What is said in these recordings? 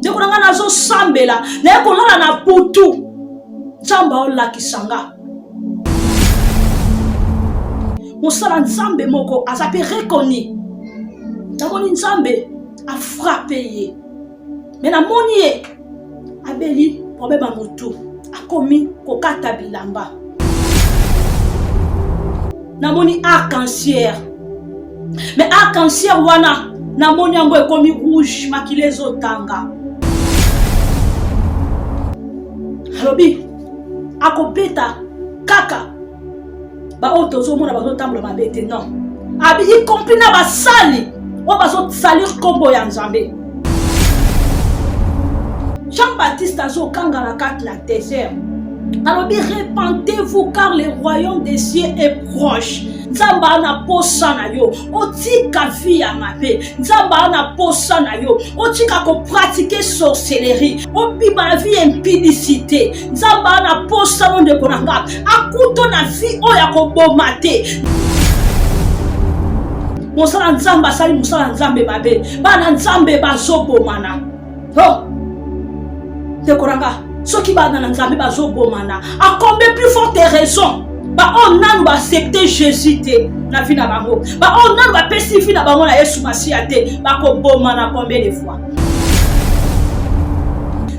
Ndeko na ngai, nazosambela, naye kolala na butu, Nzambe aolakisa nga mosala Nzambe moko aza mpe reconnu. Namoni Nzambe afrappe ye, me namoni ye abeli problème ya motu, akomi kokata bilamba. Namoni arc-en-ciel, mais arc-en-ciel wana namoni yango ekomi rouge, makila ezotanga. Alobi akobeta kaka baoyo tozomona bazotambola mabe te, non, abi y compris na basali oyo bazosalir nkombo ya Nzambe. Jean Baptiste azokanga na kati na désert, alobi: "Repentez-vous, car le royaume des cieux est proche." Nzambe aa na posa na yo otika vie ya mabe. Nzambe aa na posa na yo otika kopratiquer sorcellerie, obima na vie ya impudicité. Nzambe aa na posa no, ndeko na nga, akuto na vie oyo ya koboma te. Mosala Nzambe asali mosala Nzambe mabe, bana Nzambe bazobomana. Oh, ndeko na nga, soki bana na Nzambe bazobomana, à combien plus forte raison baoyo nanu baaccepte Jésus te na vie na bango, baoyo nanu bapesi vie na bango na Yesu Masiya te, bakobomana combien de fois?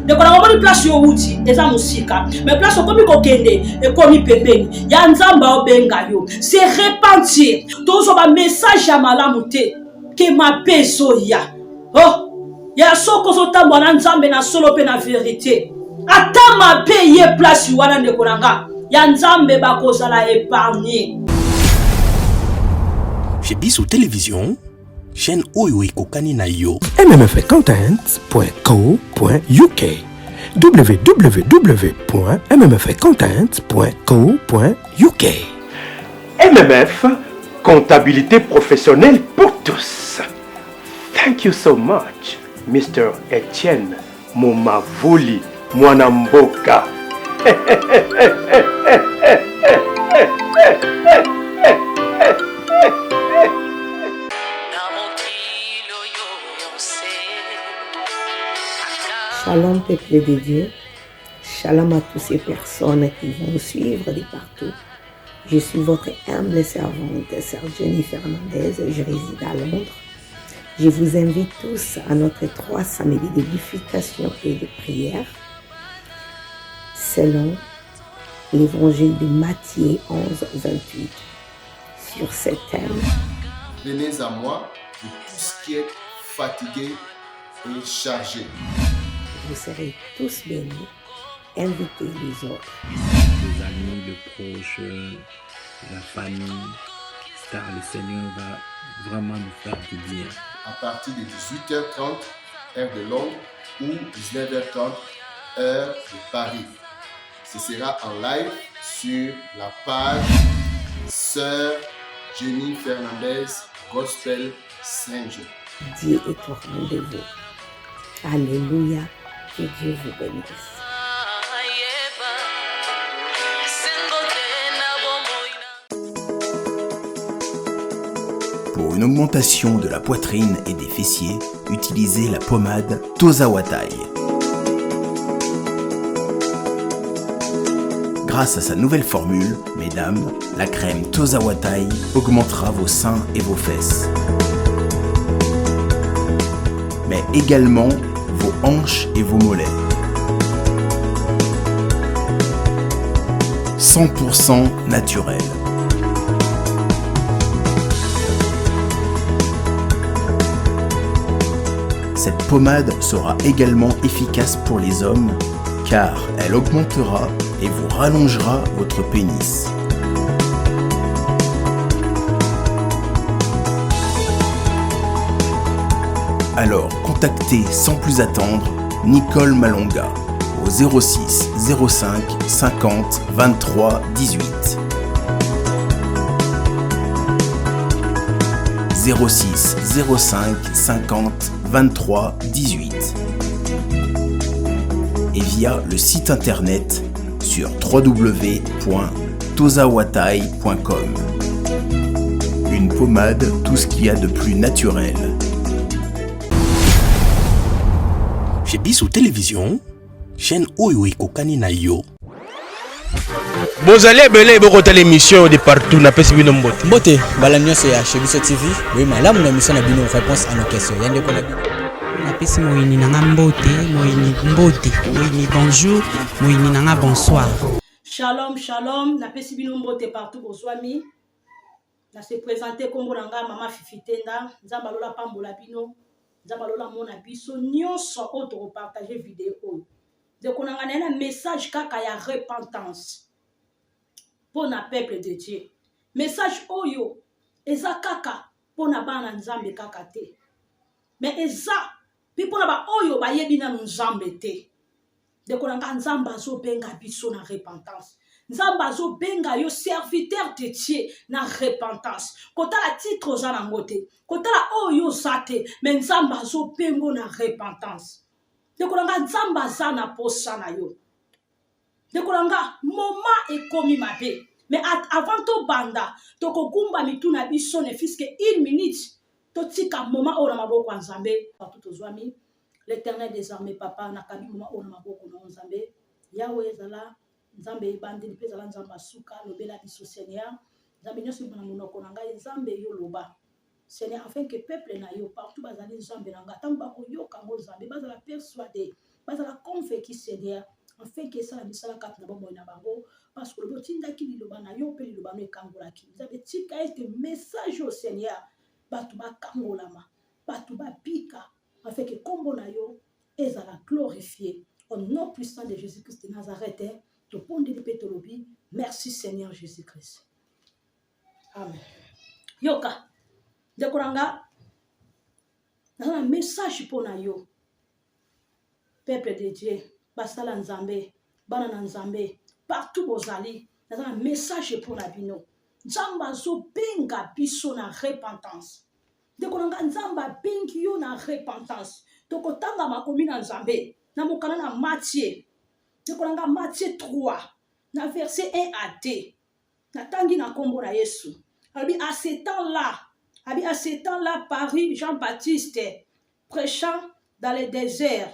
Ndeko na, omoni place yo outi eza mosika, mais place okomi kokende ekomi pembeni ya Nzambe. Aobenga yo se repentir. Tozwa bamessage ya malamu te ke mabe ezoya. Oh ya, soki ozotambola na Nzambe na solo mpe na vérité, ata mabe ye place wana, ndeko na nga, ya Nzambe bakozala épargne. Chez Biso Télévision, chaîne oyo ekokani na yo. mmfcontent.co.uk, www.mmfcontent.co.uk. MMF, comptabilité professionnelle pour tous. Thank you so much, Mr. Etienne Momavuli Mwanamboka. Shalom, peuple de Dieu. Shalom à toutes ces personnes qui vont suivre de partout. Je suis votre humble servante, Sœur Jenny Fernandez. Je réside à Londres. Je vous invite tous à notre trois samedis d'édification et de prière selon l'évangile de Matthieu 11, 28 sur ce thème. Venez à moi, vous tous qui êtes fatigués et chargés. Vous serez tous bénis. Invitez les autres. Les amis, les proches, la famille, car le Seigneur va vraiment nous faire du bien. À partir de 18h30, heure de Londres, ou 19h30, heure de Paris. Ce sera en live sur la page Sœur Jenny Fernandez Gospel Saint-Jean. Dieu est au rendez-vous. Alléluia. Que Dieu vous bénisse. Pour une augmentation de la poitrine et des fessiers, utilisez la pommade Tozawatai. Grâce à sa nouvelle formule, mesdames, la crème Tozawatai augmentera vos seins et vos fesses. Mais également vos hanches et vos mollets. 100% naturel. Cette pommade sera également efficace pour les hommes car elle augmentera et vous rallongera votre pénis. Alors contactez sans plus attendre Nicole Malonga au 06 05 50 23 18. 06 05 50 23 18 et via le site internet sur www.tozawatai.com. Une pommade, tout ce qu'il y a de plus naturel. Chez biso télévision, chaîne oyo ekokani na yo. Bozali ebele bokotala émission de partout, napesi bino mbote. Mbote mbala nyonso ya Chez Biso TV, boye malamu na émission na bino Réponse à nos questions. Ya ndeko na bino. Napesi moyini na nga mbote, moyini mbote, moyini bonjour, moyini na nga bonsoir. Shalom, shalom, napesi bino mbote partout bozwami. Na se présenter kombo na nga mama Fifi Tenda, Nzambe alola pambola bino, Nzambe alola mona biso nyonso oyo tokopartage video oyo. Ndeko na nga naye na message kaka ya repentance mpo na peuple de Dieu. Message oyo eza kaka mpo na bana Nzambe kaka te, mais eza mpe mpo na baoyo bayebi nanu Nzambe te. Ndeko na nga, Nzambe azobenga biso na repentance. Nzambe azobenga yo serviteur de Dieu na repentance. Kotala titre oza nango te, kotala oyo oza te, mais Nzambe azobengo na repentance. Ndeko na nga, Nzambe aza na posa na yo. Ndeko na nga, moment ekomi mabe. Mais avant tobanda, tokogumba mitu na biso ne fût-ce que une minute, totika moment oyo na maboko ya Nzambe. Partout tozwami, l'Éternel des armées, papa, nakabi moment oyo na maboko na Nzambe. Yahweh ezala Nzambe ebandeli mpe ezala Nzambe asuka, lobela biso Seigneur. Nzambe nyonso ebima na monoko na ngai, Nzambe yo loba. Seigneur, afin que peuple na yo partout bazali Nzambe na ngai, ntango bakoyoka yango Nzambe, bazala persuadé, bazala convaincu Seigneur, afin que esala misala kati na bomoi na bango, parce que olobi otindaki liloba na yo mpe liloba no ekangolaki. Nzambe, tika ete message oyo Seigneur, bato bakangolama, bato babika, afin que kombo na yo ezala glorifié au nom puissant de Jésus-Christ de Nazareth. Topondeli mpe tolobi merci Seigneur Jésus-Christ. Amen. Yoka ndeko na nga, naza na message mpo na yo peuple de Dieu, basala Nzambe, bana na Nzambe partout bozali, naza na message mpo na bino. Nzambe azobenga biso na repentance. Ndeko na nga, Nzambe abengi yo na repentance. Tokotanga makomi na Nzambe na mokanda na Matthieu. Ndeko na nga, Matthieu 3 na verset 1 à 2. Natangi na kombo na Yesu. Alobi à ce temps-là, abi à ce temps-là parut Jean-Baptiste prêchant dans le désert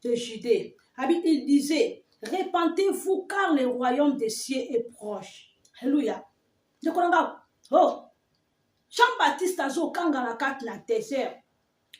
de Judée. Abi il disait, répentez-vous car le royaume des cieux est proche. Alléluia. Ndeko na nga, oh, Jean-Baptiste azokanga na kati na désert.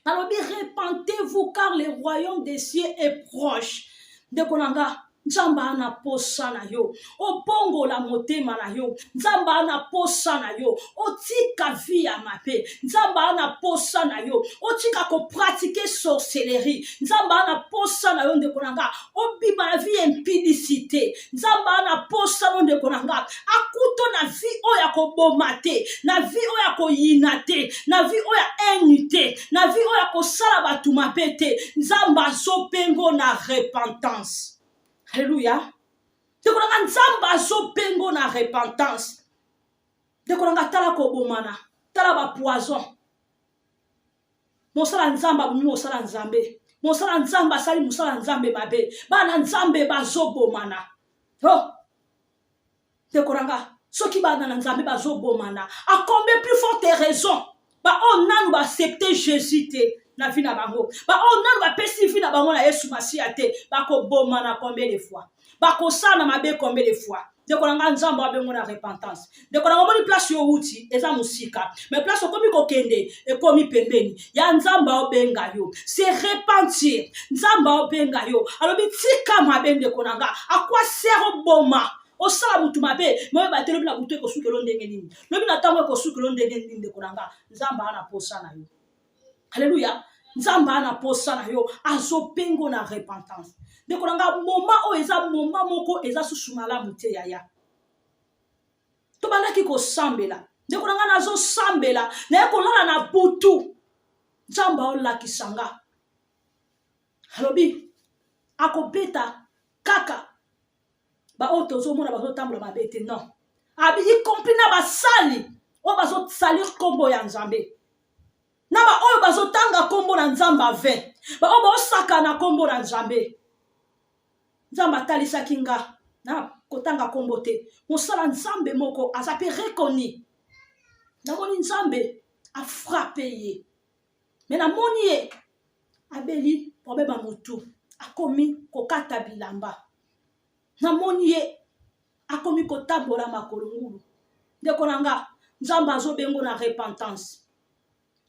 Alobi répentez-vous car le royaume des cieux est proche. Ndeko na nga, Nzambe ana posa na yo, obongola motema na yo. Nzambe ana posa na yo, otika vie ya mabe. Nzambe ana posa na yo, otika kopratike sorcellerie. Nzambe ana posa na yo, ndeko na nga, obima na vie ya impudicité. Nzambe ana posa na yo, ndeko na nga, akuto na vie oyo ya koboma te, na vie oyo ya koyina te, na vie oyo ya haine te, na vie oyo ya kosala bato mabe te. Nzambe azobengo na repentance. Alléluia. Ndeko na nga, Nzambe azobengo na repentance. Ndeko na nga, tala kobomana, tala ba poison. Mosala Nzambe abomi mosala Nzambe, mosala Nzambe asali mosala Nzambe mabe, bana Nzambe bazobomana. Oh, ndeko na nga, soki bana na Nzambe bazobomana, à combien plus forte raison ba oyo nanu ba accepter Jésus te na vie na bango, ba oyo nanu bapesi vie na bango na Yesu Masiya te, bakobomana combien de fois, bakosala na mabe combien de fois. Ndeko na nga, Nzambe abengo na repentance. Ndeko na nga, omoni place yo wuti eza mosika, mais place okomi kokende ekomi pembeni ya Nzambe. Aobenga yo se repentir. Nzambe aobenga yo, alobi tika mabe. Ndeko na nga, akwa ser oboma, osala mutu mabe, me oyeba te lobi na butu ekosukelo ndenge nini, lobi na ntango ekosukelo ndenge nini. Ndeko na nga, Nzambe aa na posa na yo. Alléluia. Nzambe aa na posa na yo, azobengo na repentance. Ndeko na nga, moma oyo eza moma moko eza susu malamu te. Yaya, tobandaki kosambela. Ndeko na nga, nazosambela, naye kolala na butu, Nzambe aolakisa nga, alobi akobeta kaka baoyo tozomona bazotambola mabe te. Non, abi y compris na basali oyo bazosalir nkombo ya Nzambe, na baoyo bazotanga nkombo na Nzambe ave, baoyo baosaka na nkombo na Nzambe. Nzambe atalisaki nga na kotanga nkombo te, mosala Nzambe moko aza mpe reconnu. Namoni Nzambe afrappe ye, me namoni ye abeli. Problème ya motu, akomi kokata bilamba. Namoni ye akomi kotambola makolo ngulu. Ndeko na nga, Nzambe azobengo na repentance.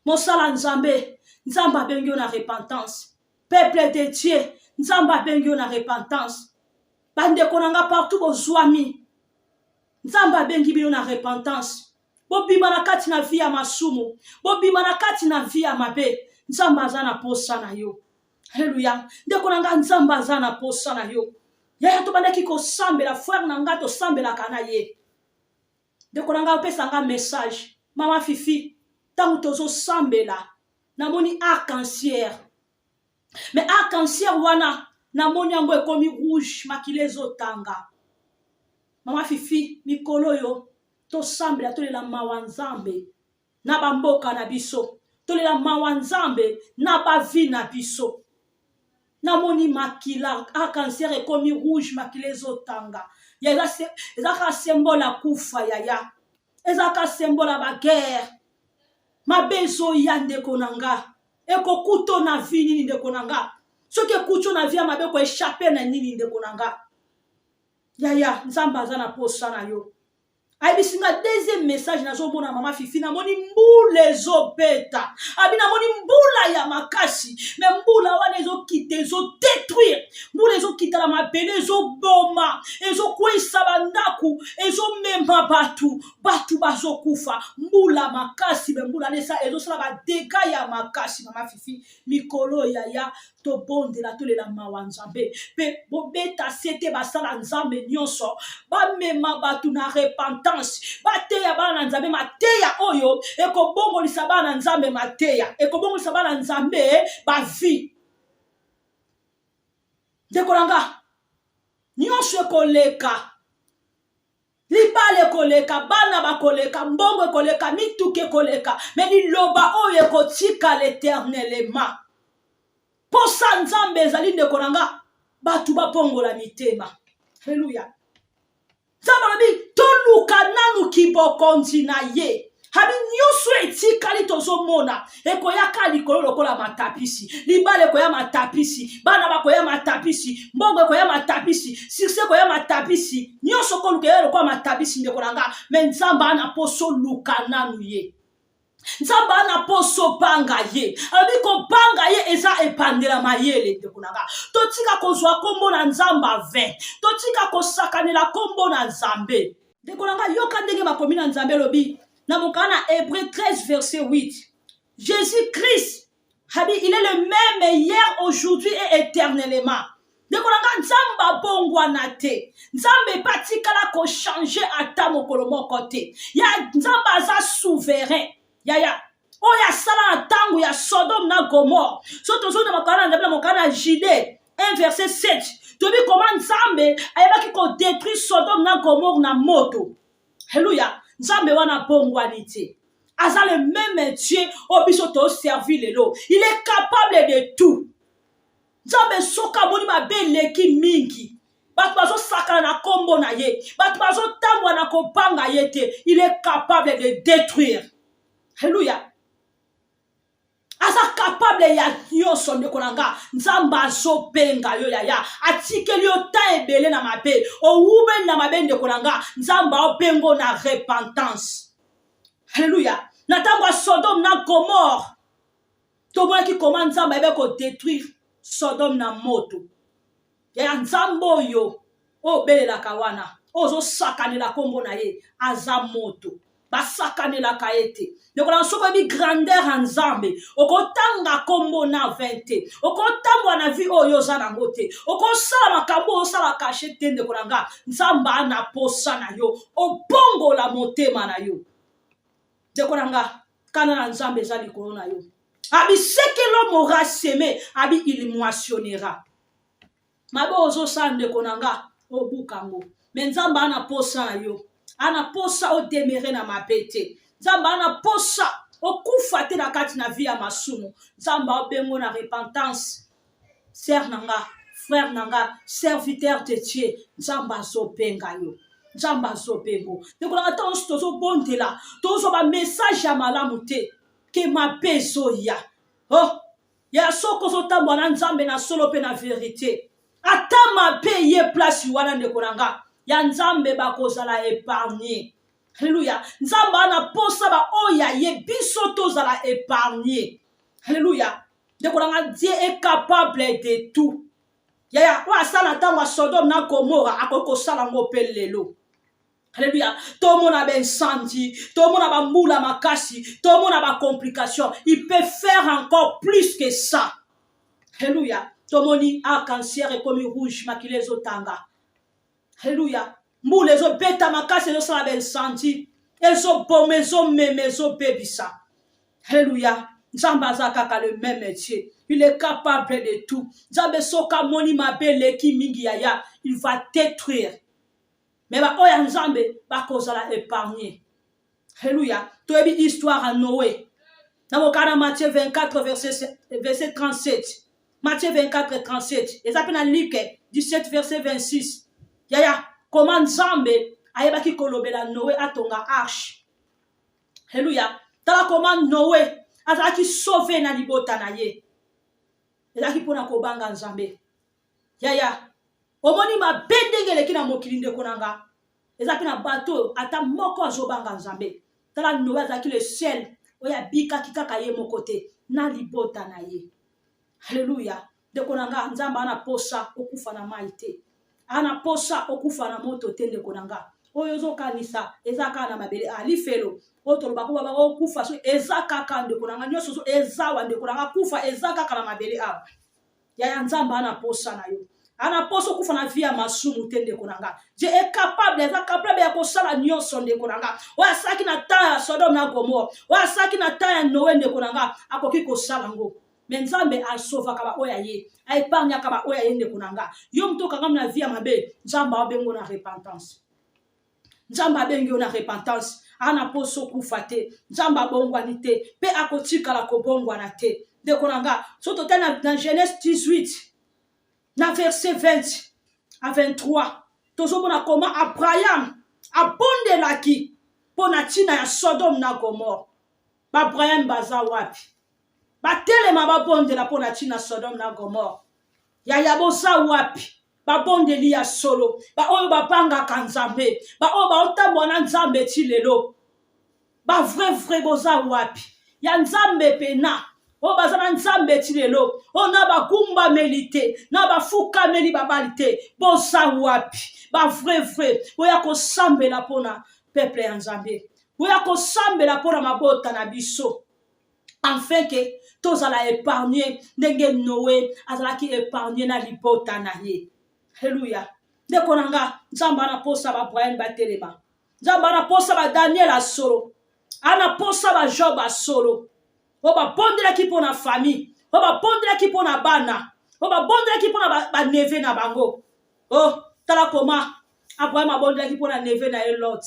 Mosala Nzambe, Nzambe abengi yo na repentance. Peuple de Dieu, Nzambe abengi yo na repentance. Bandeko na nga partout bozwami, Nzambe abengi bino na repentance. Bobima na kati na vie ya masumu, bobima na kati na vie ya mabe. Nzambe aza na posa na yo. Alléluia. Ndeko na nga, Nzambe aza na posa na yo. Yaya, tobandaki kosambela, frère na nga tosambelaka na ye. Ndeko na nga opesa nga message, mama Fifi, ntango tozosambela namoni arc-en-ciel. Mais arc-en-ciel wana namoni yango ekomi rouge, makila ezotanga. Mama Fifi, mikolo oyo tosambela, tolela mawa Nzambe na bamboka na biso, tolela mawa Nzambe na bavi na biso. Namoni makila arc-en-ciel ekomi rouge, makila ezotanga. Ya eza kaka symbole ya kufa yaya, eza kaka symbole ya baguerre. Mabe ezoya ndeko na nga, ekokuto na vie nini ndeko na nga? Soki ekuti yo na vie ya mabe, koechappe na nini ndeko na nga? Yaya, Nzambe aza na posa na yo. Ayebisi nga deuxième message, nazomona mama Fifi, namoni mbula ezobeta. Abi namoni mbula ya makasi, me mbula wana ezokita, ezodétruire. Mbula ezokita na mabele, ezoboma, ezokweyisa bandako, ezomema bato, bato bazokufa. Mbula makasi, me mbula wana ezosala badega ya makasi. Mama Fifi, mikolo yaya tobondela, tolela mawa Nzambe, pe bobeta sete basala Nzambe nyonso, bamema bato na repentance, bateya bana na Nzambe mateya oyo ekobongolisa bana na Nzambe, mateya ekobongolisa bana na Nzambe bavi. Ndeko na nga, nyonso ekoleka, libala ekoleka, bana bakoleka, mbongo ekoleka, mituka ekoleka, me liloba oyo ekotikala éternellement. Posa Nzambe ezali ndeko na nga, bato bapongola mitema. Alléluia. Nzambe alobi toluka nanu kibokonzi na ye. Abi nyonso etikali tozomona ekoyaka likolo lokola matapisi. Libala ekoya matapisi, bana bakoya matapisi, mbongo ekoya matapisi, succès ekoya matapisi, nyonso koluka eya lokola matapisi ndeko na nga. Me Nzambe ana poso luka nanu ye. Nzambe ana poso banga ye. Alobi kobanga ye eza ebandela mayele ndeko na nga. Totika kozwa kombo na Nzambe avin, totika kosakanela kombo na Nzambe. Ndeko na nga, yoka ndenge makomi na Nzambe elobi na mokanda na Hébreu 13 verset 8. Jésus-Christ, habi, il est le même hier, aujourd'hui et éternellement. Ndeko na nga, Nzambe abongwana te. Nzambe epe atikala kochange ata mokolo moko te. Ya Nzambe aza souverain. Yaya, oyo asala na ntango ya Sodome na Gomorre. So tozonda mokanda na Nzambe na mokanda na Judée 1 verset 7. Toyebi koma Nzambe ayebaki kodétruire Sodome na Gomorre na moto. Alléluia. Nzambe wana abongwani te. Aza le même Dieu oyo biso toservi lelo. Il est capable de tout. Nzambe soki amoni mabe eleki mingi, bato bazosakana na kombo na ye, bato bazotambwa na kobanga ye te, il est capable de détruire. Alléluia. Aza capable ya nyonso ndeko na nga. Nzambe azobenga yo yaya, atikeli yo temps ebele na mabe, owumeli na mabe ndeko na nga. Nzambe aobengo na repentance. Alléluia. Na ntango ya Sodome na Gomorre, tomonaki koma Nzambe ayebaki kodétruire Sodome na moto. Ya Nzambe oyo obelelaka wana, oyo ozosakanela kombo na ye, aza moto. Basakanelaka ye te. Ndeko na soki oyebi grandeur ya Nzambe, okotanga kombo na 20 te, okotambola na vie oyo oza nango te, okosala makambo oyo osala kashe te. Ndeko na nga, Nzambe ana posa na yo, obongola motema na yo. Ndeko na nga, kana na Nzambe eza likolo na yo. Abi ce que l'homme aura semé, abi il moissonnera. Mabe ozosala ndeko na nga, obuka yango. Me Nzambe ana posa na yo, ana posa odemere na mabe te. Nzambe ana posa okufa te na kati na vie ya masumu. Nzambe aobengo na repentance. Sœur na nga, frère na nga, serviteur de Dieu, Nzambe azobenga yo. Nzambe azobengo. Ndeko na nga, ntango nyonso tozobondela, tozwa ba message ya malamu te, ke mabe ezoya. Oh! Ya soki ozotambola na Nzambe na solo mpe na verite, ata mabe ye place wana ndeko na nga ya Nzambe bakozala épargne. Alléluia. Nzambe ana posa ba oyo ya ye biso tozala épargne. Alléluia. Ndeko na nga Dieu est capable de tout. Yaya oyo asala ntango ya Sodome na Gomora akoki kosala yango mpe lelo. Alléluia. Tomona ba incendie, tomona ba mbula makasi, tomona ba complications. Il peut faire encore plus que ça. Alléluia. Tomoni arc-en-ciel ekomi rouge, makila ezotanga. Alléluia. Mbula ezobeta makasi ezosala ba incendie, ezoboma, ezomema, ezobebisa. Alléluia. Nzambe aza kaka le même Dieu. Il est capable de tout. Nzambe soki amoni mabe eleki mingi yaya, il va détruire. Mais ba oyo ya Nzambe bakozala épargné. Alléluia. Toyebi histoire ya Noé. Na mokanda Matthieu 24 verset, verset 37. Matthieu 24 37. Eza pe na Luc 17 verset 26. Yaya, comment Nzambe ayebaki kolobela Noé atonga arche. Alléluia. Tala comment Noé azalaki sauvé na libota na ye. Ezalaki mpona kobanga Nzambe. Yaya, omoni mabe ndenge eleki na mokili ndeko na nga. Eza pe na bato oyo ata moko azobanga Nzambe. Tala Noé azalaki le seul oyo abikaki kaka ye moko te na libota na ye. Alléluia. Ndeko na nga, Nzambe ana posa okufa na mai te. Ana posa okufa na moto te ndeko na nga. Oyo ozokanisa eza kaka na mabele ah, lifelo oyo tolobaka baba okufa so eza kaka ndeko na nga nyonso eza wa ndeko na nga kufa eza kaka na mabele awa. Yaya Nzambe ana posa na yo. Ana posa okufa na vie ya masumu te ndeko na nga. Dieu est capable, aza capable ya kosala nyonso ndeko na nga. Oyo asalaki na temps ya Sodome na Gomorre, oyo asalaki na temps ya Noé ndeko na nga, akoki kosala ngo. Mais Nzambe asovaka ba oyo ya ye, a épargnaka ba oyo ya ye ndeko na nga. Yo moto okangami na vie ya mabe, Nzambe abengo na repentance. Nzambe abengi yo na repentance, ana poso okufa te. Nzambe abongwani te pe akotikala kobongwana te. Ndeko na nga, so totali na, na Genèse 18 na verset 20 à 23, tozomona koma Abraham abondelaki mpo na ntina ya Sodome na Gomorre. Ba Abraham baza wapi? Batelema babondela mpo na ntina Sodome na Gomorre. Yaya boza wapi? Babondeli ya solo, baoyo babangaka Nzambe, baoyo baotambola na Nzambe ti lelo, ba vrai vrai boza wapi? Ya Nzambe pena oyo baza na Nzambe ti lelo, oyo na bagumbameli te, na bafukameli babali te, boza wapi? Ba vrai vrai boya kosambela mpona peuple ya Nzambe, boya kosambela mpona mabota na biso. Afin que tozala épargné ndenge Noé azalaki épargné na libota na ye. Alléluia. Ndeko na nga, Nzambe ana posa ba Brian batelema. Nzambe ana posa ba Daniel asolo. Ana posa ba Job asolo. Oyo babondelaki mpo na famille, oyo babondelaki mpo na bana, oyo babondelaki mpo na ba neveu na bango. Oh, tala koma Abraham abondelaki mpo na neveu na ye Lot.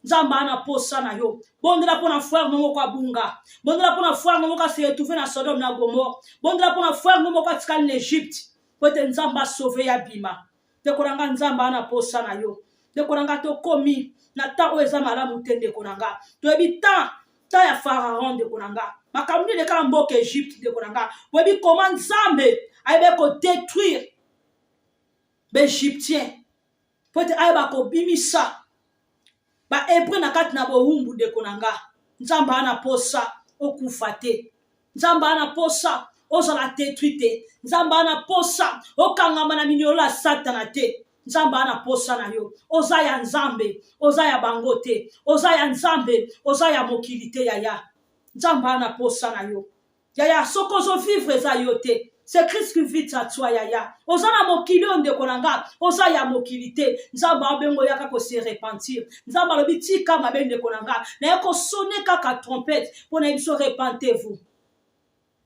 Nzambe ana posa na yo. Bondela mpo na frère no moko abunga. Bondela mpo na frère no moko ase retrouver na Sodome na Gomorre. Bondela mpo na frère no moko atikali na Egypte. Po ete Nzambe asauve ya bima. Ndeko na nga Nzambe ana posa na yo. Ndeko na nga tokomi na temps oyo eza malamu te ndeko na nga. Toyebi temps temps ya Pharaon ndeko na nga. Makambo nini eleka na mboka Egypte ndeko na nga. Boyebi comment Nzambe ayebaki ko détruire ba Égyptiens po ete ayeba kobimisa ba Hébreu na kati na bowumbu ndeko na nga. Nzambe ana posa okufa te. Nzambe ana posa ozala détruit te. Nzambe ana posa okangama na minyololo ya Satana te. Nzambe ana posa na yo. Oza ya Nzambe, oza ya bango te. Oza ya Nzambe, oza ya mokili te yaya. Nzambe ana posa na yo. Yaya, soki ozo vivre eza yo te. C'est Christ qui vit à toi yaya. Oza na mokili oyo ndeko na nga, oza ya mokili te. Nzambe abengo yaka ko se repentir. Nzambe alobi tika mabe ndeko na nga. Naye ko sonner kaka trompette mpo na biso repentez-vous.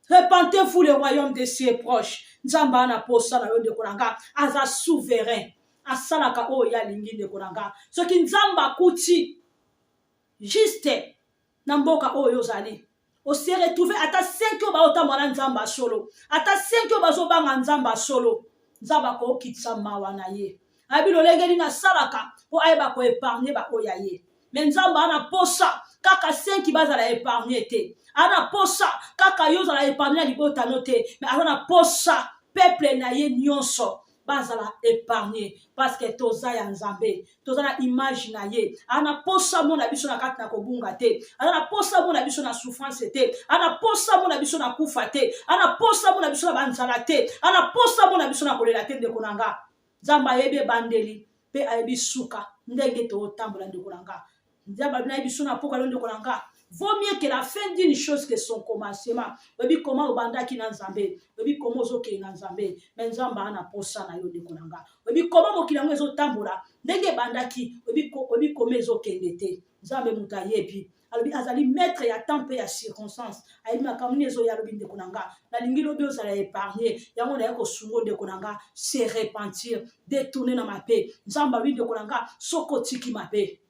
Repentez-vous, le royaume des cieux est proche. Nzambe ana posa na yo ndeko na nga, aza souverain. Asalaka oyo ye alingi ndeko na nga. Soki Nzambe akuti juste na mboka oyo ozali, ose retrouver ata 5 oyo baotambola na Nzambe ya solo, ata 5 oyo bazobanga Nzambe ya solo, Nzambe akokitisa mawa na ye. Ayebi lolenge nini asalaka mpo ayeba koepargne baoyo ya ye. Mais Nzambe aza na posa kaka 5 bazala épargne te, aza na posa kaka yo ozala épargne na libota no te, mais aza na posa peuple na ye nyonso bazala épargne, parce que toza ya Nzambe, toza na image na ye. Aza na posa mona biso na kati na kobunga te, aza na posa mona biso na souffrance te, aza na posa mona biso na kufa te, aza na posa mona biso na banzala te, aza na posa mona biso na kolela te. Ndeko na nga, Nzambe ayebi ebandeli mpe ayebi suka ndenge tootambola. Ndeko na nga, Nzambe nayebi biso na poka lo. Ndeko na nga, vaut mieux que la fin d'une chose que son commencement. Oyebi koma obandaki na Nzambe, oyebi koma ozokende na Nzambe, mais Nzambe aa na posa na yo. Ndeko na nga, oyebi koma mokili yango ezotambola ndenge ebandaki, oyebi koma ezokende te. Nzambe moto ayebi, alobi azali maître ya temps mpe ya circonstance, ayebi makambo nini ezoya. Alobi, ndeko na nga, nalingi lobi ozala épargne, yango naye kosunga. Ndeko na nga, se repentir, détourner na mabe. Nzambe alobi, ndeko na nga, soki otiki mabe,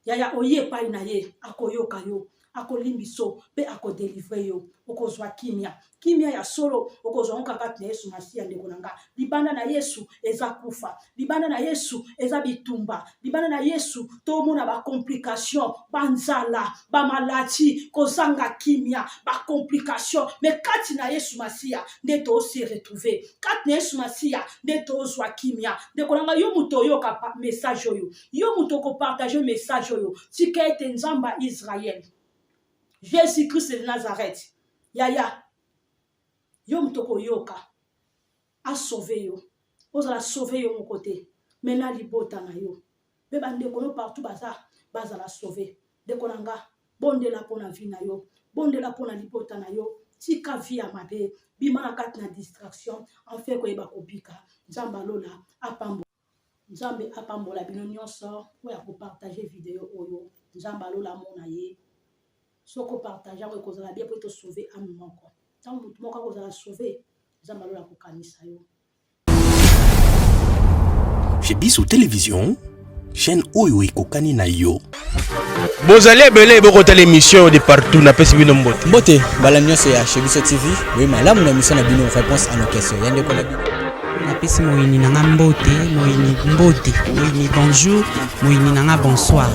yaya, oye epai na ye, akoyoka yo, akolimbiso mpe akodélivrer yo, okozwa kimia. Kimia ya solo okozwa ngo kaka na Yesu Masiya. Ndeko na nga, libanda na Yesu eza kufa, libanda na Yesu eza bitumba, libanda na Yesu tomona bacomplication, banzala, bamaladi, kozanga kimia, bacomplication. Mais kati na Yesu Masiya nde tose retrouver, kati na Yesu Masiya nde tozwa kimia. Ndeko na nga, yo moto oyoka message oyo, yo moto okopartager message oyo, tika ete Nzambe ya Israel, Jésus Christ de Nazareth, yaya, yo moto okoyoka, asauver yo, ozala sauvé yo moko te, mais na libota na yo mpe bandeko no partout baza, bazala sauvé. Ndeko na nga, bondela mpo na vie na yo, bondela mpo na libota na yo. Tika vie ya mabe, bima na kati na distraction, enfin koyeba kobika. Nzambe alola apambola, Nzambe apambola bino nyonso oyo akopartager vidéo oyo. Nzambe alola amona ye. Soki opartager yango, ekozala bien mpo tosauver âme moko. Ntango motu moko akozala sauvé, Nzambe alola kokanisa yo. Chez biso télévision, chaîne oyo ekokani na yo. Bozali ebele bokotala émission de partout, napesi bino mbote. Mbote mbala nyonso ya Chez Biso TV, boye malamu na émission na bino Réponse à nos questions, ya ndeko na bino. Napesi moyini na nga mbote, moyini mbote, moyini bonjour, moyini na nga bonsoir.